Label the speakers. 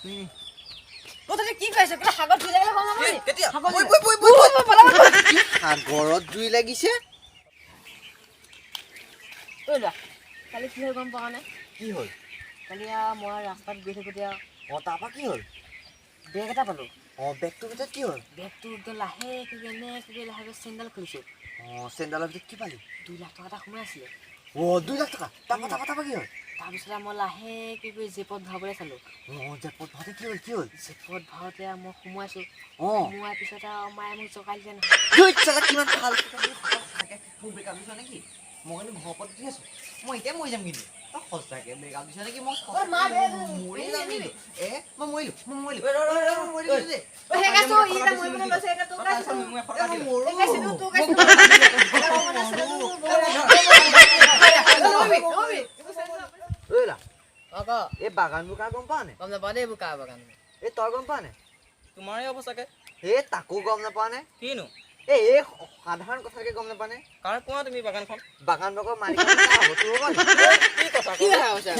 Speaker 1: নে।
Speaker 2: তহঁতে কি কৰিছ? কিবা সাগৰত জুই লাগিলে গম নাপাৱ নি?
Speaker 3: কেতিয়া?
Speaker 2: সাগৰত
Speaker 3: বৈ,
Speaker 2: জুই
Speaker 3: বৈ, বৈ, বৈ, বৈ।
Speaker 1: কি সাগৰত জুই লাগিছে?
Speaker 2: ঐ ল'ৰা, কালি কি হ'ল গম পাৱ নে?
Speaker 1: কি হ'ল?
Speaker 2: কালি আৰু মই ৰাস্তাত গৈ থাকোঁতে আৰু
Speaker 1: অঁ, তাৰপৰা কি হ'ল?
Speaker 2: বেগ এটা পালোঁ।
Speaker 1: অঁ, বেগটোৰ ভিতৰত কি হ'ল?
Speaker 2: বেগটো একদম লাহেকৈ এনেকৈ লাহেকৈ চেইনডাল খুলিছোঁ।
Speaker 1: অঁ, চেইনডালৰ ভিতৰত কি পালি?
Speaker 2: 2 লাখ টকা এটা সোমাই আছিলে।
Speaker 1: অঁ, 2 লাখ টকা। তাৰপৰা কি হ'ল?
Speaker 2: তাৰপিছত আৰু মই লাহেকৈ গৈ জেপত ভৰাবলৈ চালোঁ।
Speaker 1: অঁ, জেপত ভৰাওঁতে কি হ'ল, কি হ'ল?
Speaker 2: জেপত ভৰাওঁতে আৰু মই সোমোৱাইছোঁ। সোমোৱাৰ পিছত আৰু মায়ে মোক জগাই দিলে নহয়।
Speaker 1: ধুইত চালা, কিমান ফাল্টু থাকে। মোক ব্ৰেকআপ দিছ নেকি? মই কিন্তু ঘৰৰ ওপৰত উঠি আছো, মই এতিয়া মৰি যাম। কিন্তু তই সঁচাকে ব্ৰেকআপ দিছ নেকি? মই মৰি যাম কিন্তু। এ, মই মৰিলো, মই মৰিলো, মই মৰিলো কিন্তু দেই। এ, মই মৰো। ঐ লা, এই বাগানবোৰ কাৰ গম পাৱ নে?
Speaker 2: গম নাপাওঁ দেই, এইবোৰ কাৰ বাগান।
Speaker 1: এই তই গম পাৱ নে?
Speaker 3: তোমাৰে হ'ব চাগে।
Speaker 1: এই তাকো গম নাপাৱ নে?
Speaker 3: কিনো?
Speaker 1: এই এই সাধাৰণ কথাকে গম নাপাৱ নে?
Speaker 3: কাৰ কোৱা তুমি বাগানখন?
Speaker 1: বাগান বাগৰ মালিক কাৰ হ'ব? তোৰ হ'ব নি?
Speaker 3: কি কথা?
Speaker 2: কি কথা কৈছা?